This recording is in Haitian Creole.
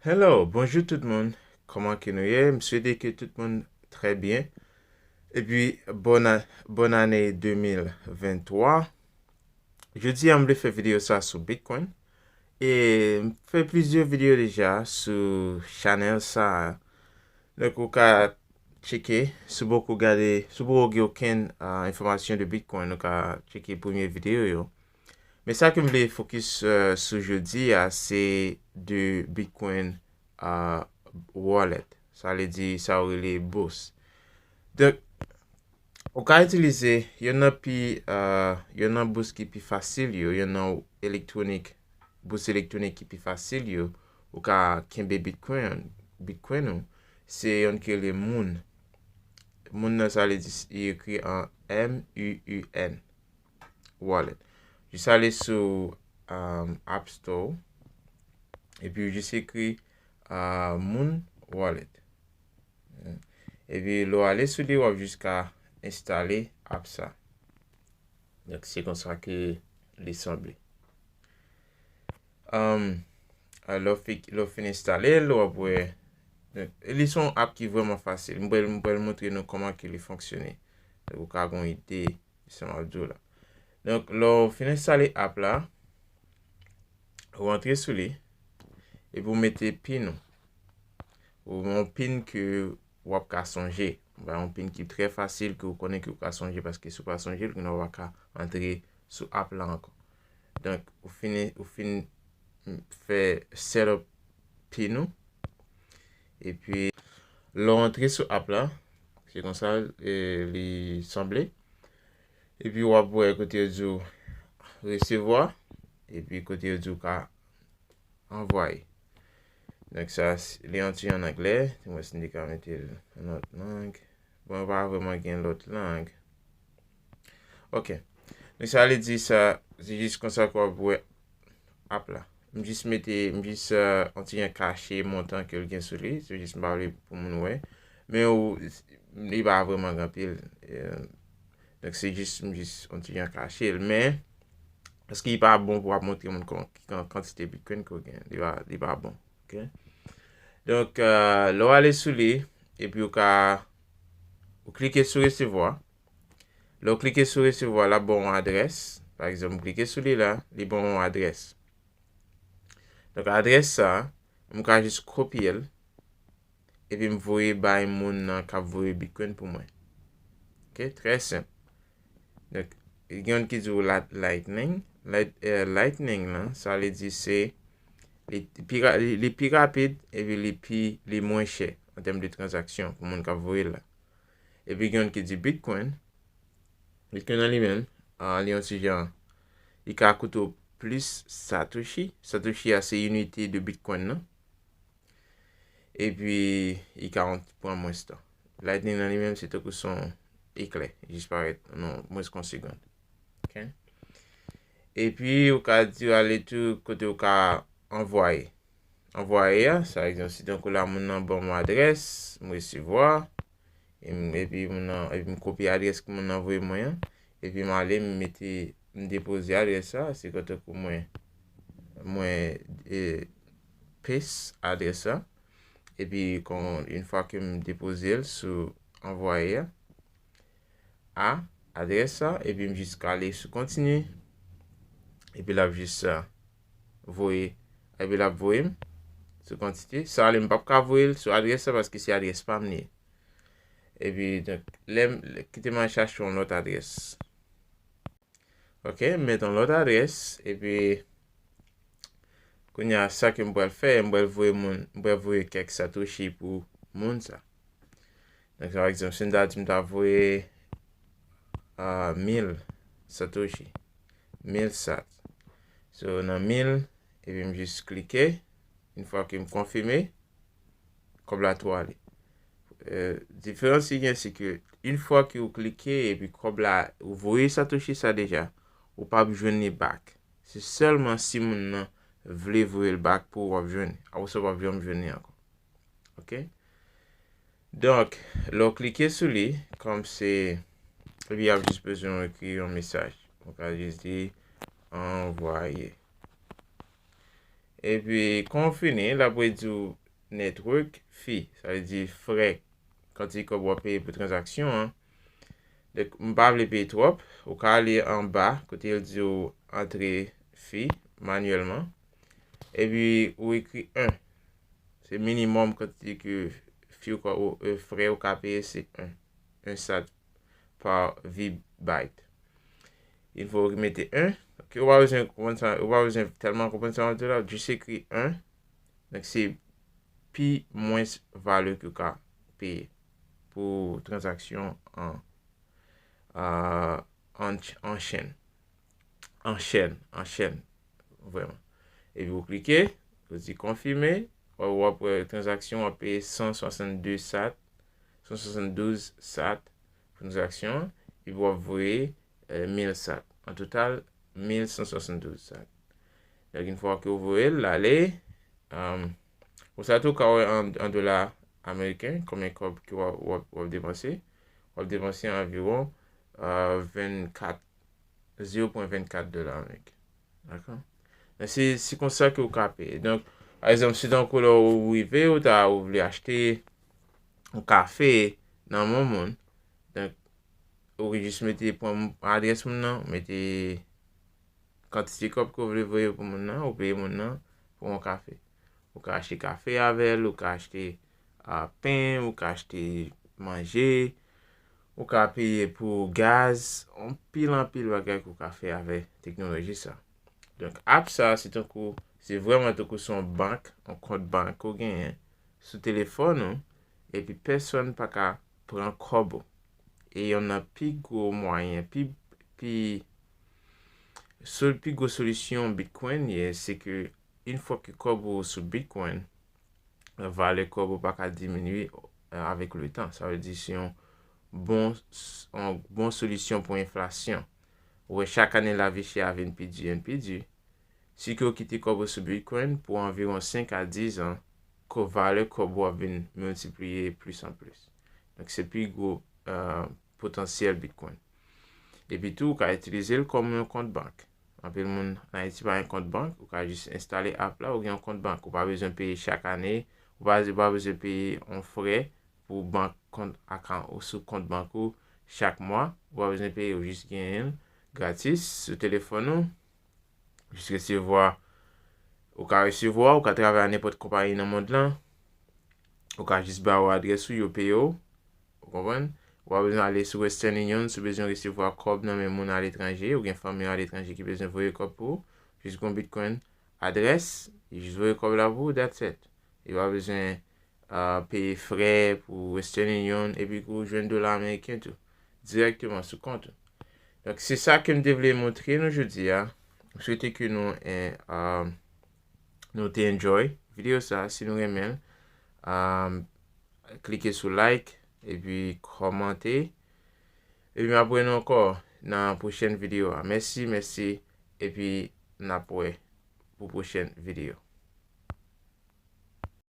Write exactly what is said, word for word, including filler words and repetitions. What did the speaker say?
Hello, bonjou tout moun. Kòman ke nou ye? M swete ke tout moun trè byen. Epi, bòn a-, bòn ane de mil venntwa. Jodi a, m vle fè videyo sa sou Bitcoin. E m fè plizyè videyo deja sou chanèl sa. Donk, ou ka tcheke, si w poko gade, si w poko gen okenn, ah, enfòmasyon de Bitcoin, ou ka tcheke premye videyo yo. Men sa ke m vle fokis, eh, sou jodi a, se de Bitcoin, ah, wallet. Sa vle di, sa yo rele bous. Donk, ou ka itilize yonn nan pi, eh, yonn nan bous ki pi fasil yo, yonn nan elektwonik, bous elektwonik ki pi fasil yo, ou ka kenbe Bitcoin, Bitcoin ou, se yonn ki rele Muun. Muun nan, sa vle di, li ekri an M U U N. Wallet. Jis ale sou, um, App Store. Epi w jis ekri, uh, Muun Wallet. Epi lè w ale sou li, w ap jis ka enstale app sa. Donk, se konsa ke li sanble. Um, lè w fi-, lè w fin enstale l, w ap wè. Donk, li se yon app ki vrèman fasil. M pral, m pral montre nou kòman ke li fonksyone. Donk, ou ka gen yon ide sa m ap di w la. Donk, lè w fin enstale app la, ou antre sou li, epi w mete pin ou. Ou yon pin ke w ap ka sonje. Yon pin ki trè fasil, ke w konnen ke w ka sonje, paske si w pa sonje l, kounye a w pa ka antre sou app la ankò. Donk, ou fin, ou fin fè set up pin ou. Epi, lè w antre sou app la, se konsa, e, li sanble. Epi, w ap wè kote yo di w resevwa. Epi, kote yo di w ka anvwaye. Donk, sa, s-, li yon ti an anglè. Mwen, si m te ka mete l yon lòt lang. Bon, pa vrèman gen lòt lang. Ok. Donk, sa vle di sa, se jis konsa ke w ap wè app la. M jis mete, m jis, eh, yon ti jan kache montan ke l gen sou li. Se jis m pa vle pou moun wè. Men ou, li pa vrèman gen anpil. Eh, donk, se jis, m jis yon ti jan kache l. Men, paske li pa bon pou w ap montre moun kon-, ki kan-, kantite Bitcoin ke w gen. Li pa, li pa bon. Ok? Donk, eh, lè w ale sou li, epi ou ka, ou klike sou resevwa. Lè w klike sou resevwa, l ap ba w yon adrès. Pa egzanp, m klike sou li la, li ban m yon adrès. Donk, adrès sa, m ka jis kopye l, epi m voye bay moun nan k ap voye Bitcoin pou mwen. Ok, trè senp. Donk, gen youn ki di w la-, Lightning. Light-, eh, Lightning lan, sa vle di se, li pi ra-, li, li pi rapid, epi li pi, li mwen chè an tèm de tranzaksyon pou moun k ap voye l la. Epi gen youn ki di Bitcoin. Bitcoin an li menm, ah, li yon ti jan, li ka koute w plis Satoshi. Satoshi a se inite de Bitcoin nan. Epi, li ka yon, pran mwens tan. Lightning nan li menm, se tankou se yon eklè. Li jis parèt nan mwens kon segond. Ok? Epi, ou ka di ale tou kote ou ka anvwaye. Anvwaye a, sa egzanp, si tankou la moun nan ban m adrès, m resevwa, e m, epi moun nan, epi m kopye adrès ke moun nan voye mwen an, epi m ale, m mete, m depoze adrès sa, se kontan pou mwen, mwen, e, paste adrès sa, epi kon, yon fwa ke m depoze l sou anvwaye a, a adrès sa, epi m jis ka ale sou kontinye, epi l ap jis, ah, voye, epi l ap voye m sou kantite. Sa ale, m p ap ka voye l sou adrès sa, paske se adrès pa m li ye. Epi, donk, lè m, lè, kite m al chache yon lòt adrès. Ok, m met yon lòt adrès, epi kounye a, sa ke m pral fè, m pral voye moun, m pral voye kèk Satoshi pou moun sa. Donk, pa egzanp, si m ta di m ta voye, ah, mil Satoshi, mil sat. So, nan mil, epi m jis klike, yon fwa ke m konfime, kòb la tou ale. Eh, diferans ki gen, se ke yon fwa ke ou klike epi kòb la, ou voye Satoshi sa deja, ou p ap jwenn li back. Se sèlman si moun nan vle voye l back pou ou w ap jwenn li. Apre sa, ou p ap janm jwenn li ankò. Ok? Donk, lè w klike sou li, kòm se, epi y ap jis bezwen w ekri yon mesaj. Ou ka jis di, anvwaye. Epi, kan w fini, l ap redi w network fee, sa vle di frè, kantite kòb w ap peye pou tranzaksyon an. Donk, m pa vle peye twòp, ou ka ale anba, kote l di w antre fee manyèlman. Epi, ou ekri en. Se minimòm kantite ke fee ou ka, ou, e, frè ou ka peye, se en. En sat pa V-byte. Yon fwa ou mete en, ok, ou pa bezwen konprann sa, ou pa bezwen tèlman konprann sa m ap di w la, jis ekri en. Donk, se pi mwens valè ke w ka peye pou tranzaksyon an, a, an, an chèn. An chèn, an chèn, vrèman. Epi ou klike, ou di konfime, w ap, w ap wè tranzaksyon w ap peye san swasanndez sat, san swasanndouz sat pou tranzaksyon an, epi w ap voye, e, mil sat. An total, mil san swasanndouz sat. Donk, yon fwa ke w voye l, l ale, um, ou sa tou ka wè an, an dola ameriken, konbyen kòb ke w ap, w ap, w ap depanse. W ap depanse anviwon, e, vennkat, zewo pwen vennkat dola ameriken. Dakò? Men se, se konsa ke w ka peye. Donk, pa egzanp, si tankou lè w rive, ou ta, ou vle achte yon kafe nan men yon moun, donk, ou jis mete pran adrès moun nan, mete kantite kòb ke w vle voye pou moun nan, ou peye moun nan pou yon kafe. Ou ka achte kafe avè l, ou ka achte, a, pen, ou ka achte manje, ou ka peye pou gaz, anpil, anpil bagay ke w ka fè avè teknoloji sa. Donk, app sa, se tankou, se vrèman tankou se yon bank, yon kont bank ou genyen sou telefòn ou, epi pèsonn pa ka pran kòb ou. E yonn nan pi gwo mwayen, pi, pi, sol-, pi gwo solisyon Bitcoin ye, se ke yon fwa ke kòb ou sou Bitcoin, valè kòb ou pa ka diminye, e, avèk letan. Sa vle di se yon bon, s-, yon bon solisyon pou enflasyon. Ou wè, chak ane lavi chè a vin pi di, vin pi di. Si ke w kite kòb ou sou Bitcoin pou anviwon senk a diz an, ke valè kòb ou ap vin miltipliye plis an plis. Donk, se pi gwo, e, potansyèl Bitcoin. Epi tou, ou ka itilize l kòm yon kont bank. Anpil moun ann Ayiti pa gen kont bank, ou ka jis enstale app la, ou gen yon kont bank. Ou pa bezwen peye chak ane, ou pa, ou pa bezwen peye yon frè pou bank kont akan ou sou kont bank ou chak mwa. Ou pa bezwen peye, ou jis genyen l gratis sou telefòn ou. Jis resevwa, ou ka resevwa, ou ka travay a nenpòt konpayi nan mond lan. Ou ka jis ba yo adrès ou, yo peye w. Ou konprann? Ou pa bezwen ale sou Western Union si w bezwen resevwa kòb nan men moun aletranje, ou gen fanmi w aletranje ki bezwen voye kòb pou ou. Jis gen yon Bitcoin adrès, li jis voye kòb la pou ou, that's it. Ou pa bezwen, a, peye frè pou Western Union, epi ke w jwenn dola ameriken tou, dirèkteman sou kont ou. Donk, se sa ke m te vle montre nou jodi a. M swete ke nou, e, a, nou te enjoy videyo sa. Si nou renmen l, a, klike sou like, epi kòmante. Epi m ap wè nou ankò nan pwochèn videyo a. Mèsi, mèsi, epi n ap wè pou pwochèn videyo.